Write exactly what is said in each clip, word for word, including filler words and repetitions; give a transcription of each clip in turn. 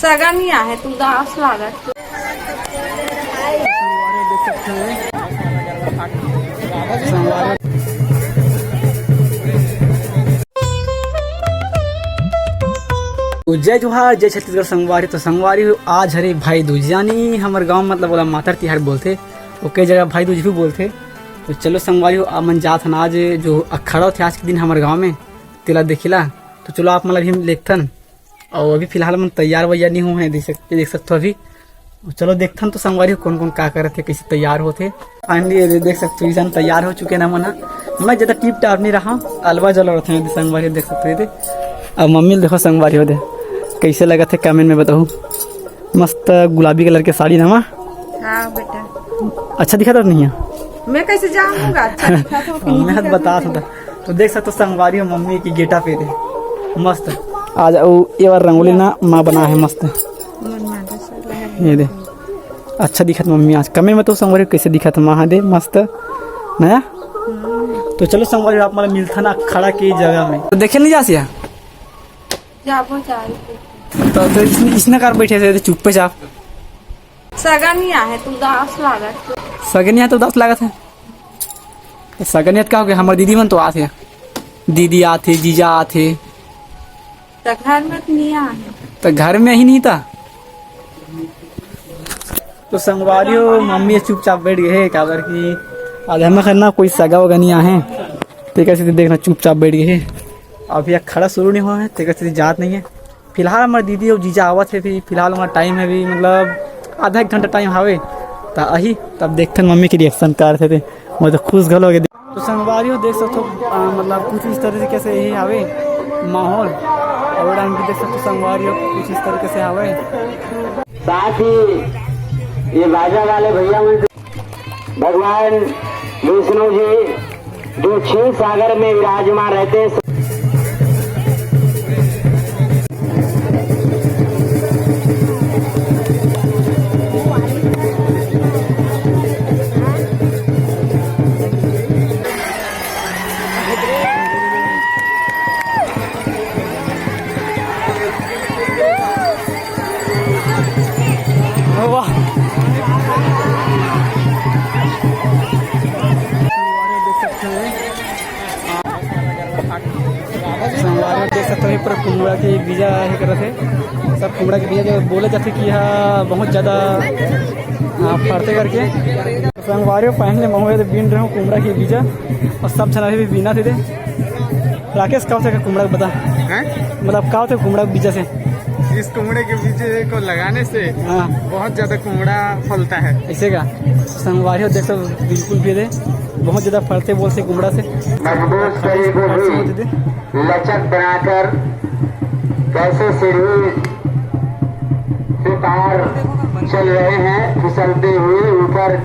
सगा नहीं आहे, तू उदास लागत। तो जय जोहार, जय छत्तीसगढ़ संगवारी। तो संगवारी हो, आज हरे भाई दूज, यानी हमर गांव मतलब ओला मातर तिहार बोलथे, ओके जगह भाई दूज भी बोलथे। तो चलो संगवारी हो, आप मन जात हन आज जो अखाड़ा होथे आज के दिन हमर गांव में, तेला देखिला। तो चलो आप मन ला भी हम लेगथन। अउ अभी फिलहाल मन तैयार वैयार नहीं होए हैं, देख सक-, देख सकथो अभी। चलो देखथन तो संगवारी हो कौन कौन का करत हे, कैसे तैयार होथे। Finally ये देख सकथो, इसन तैयार हो चुके ना मन ह। मैं ज्यादा टिप टाप नहीं रहा, अलवा जला रथे संगवारी हो, देख सकथो ये दे। अब मम्मी ल देखो संगवारी हो दे, कैसे लगत हे comment में बताओ। मस्त गुलाबी colour के साड़ी नमा। हाँ बेटा। अच्छा दिखत हे नहीं हे? मैं कैसे जानूंगा अच्छा दिखत हे कि नहीं मैं दिखत हे? बता सकता। तो देख सकथो संगवारी हो मम्मी के getup ये दे। मस्त। आज अउ ये बार रंगोली ना माँ बना हे मस्त। मन माधव सर लगा। ये दे। अच्छा दिखत मम्मी आज। comment में तो संगवारी हो कैसे दिखत माँ दे मस्त। नया? तो चलो संगवारी हो आप मन ला मिलथन अखाड़ा के जगह में। तो देखे नहीं जासिया? जाबो चाही। तो, तो इसने, इसने कर बैठे थे चुप्पे चाप। सगा नहीं आहे, तू उदास लागत। सगा नहीं आहे तो उदास लागत हे। तो सगा नहीं आहे तो का हो गया? हमर दीदी मन तो आथे, दीदी आथे, जीजा आथे। तो घर में तो नहीं आहे। तो घर में ही नहीं था। तो संगवारी हो मम्मी चुपचाप बैठ गए हे, काबर कि आज हमर घर ना कोई सगा वगा नहीं आहे। तो कैसे देखना चुपचाप बैठ गए हे। अभी अखाड़ा शुरू नहीं हुआ है, तो कैसे जात नहीं है। फिलहाल हमर दीदी अउ जीजा आवत हे, फिर फिलहाल हमर time हे अभी, मतलब आधा एक घंटा time हावे, त आही, तब देखथन मम्मी के reaction का रथे ते। मैं तो खुश घलो हो गया। तो संगवारी हो देख सकथो, आ, मतलब कुछ इस तरीके से ही हावे माहौल, अउ डांग भी देख सकथो संगवारी हो कुछ इस तरीके से हावे। साथ ही ये बाजा वाले भैया मन से भगवान विष्णु जी जो क्षीर सागर में विराजमान रहते हैं। वाह। संगवारी हो देख सकथो, ये पूरा कुमड़ा के बीजा हे करत हे। सब कुमड़ा के बीजा जो बोले जाथे कि यह बहुत ज्यादा, हाँ, फरथे करके। संगवारी हो पहले महुए तो बीन रहे हो कुमड़ा के बीजा, अउ सब झन अभी भी बीनत हे। राकेश, का होथे कुमड़ा के बता? हैं? मतलब का होथे कुमड़ा के बीजा से? इस कुमड़े के बीजे को लगाने से हाँ। बहुत ज्यादा कुमड़ा फलता है। ऐसे का? संगवारी हो देख सकथो बिल्कुल भी दे, बहुत ज्यादा फरथे बोलथे कुमड़ा से। मजबूत शरीर को भी लचक बनाकर कैसे सीढ़ी से तार चल रहे हैं, फिसलते हुए ऊपर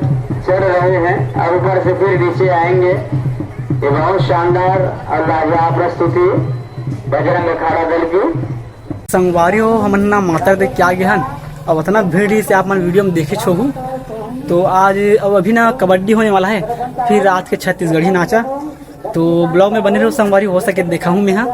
चढ़ रहे हैं और ऊपर से फिर नीचे आएंगे। ये बहुत शानदार और लाजवाब प्रस्तुति बजरंग अखाड़ा दल की। संगवारी हो, हमन ना मातर देख के आ गे हन। अब अतना भीड़ रहिस हे, आप मन video में देखेच होहू। तो आज अब अभी ना कबड्डी होने वाला है, फिर रात के छत्तीसगढ़ी नाचा। तो vlog में बने रहो संगवारी, हो सके देखाहूँ मैं हा।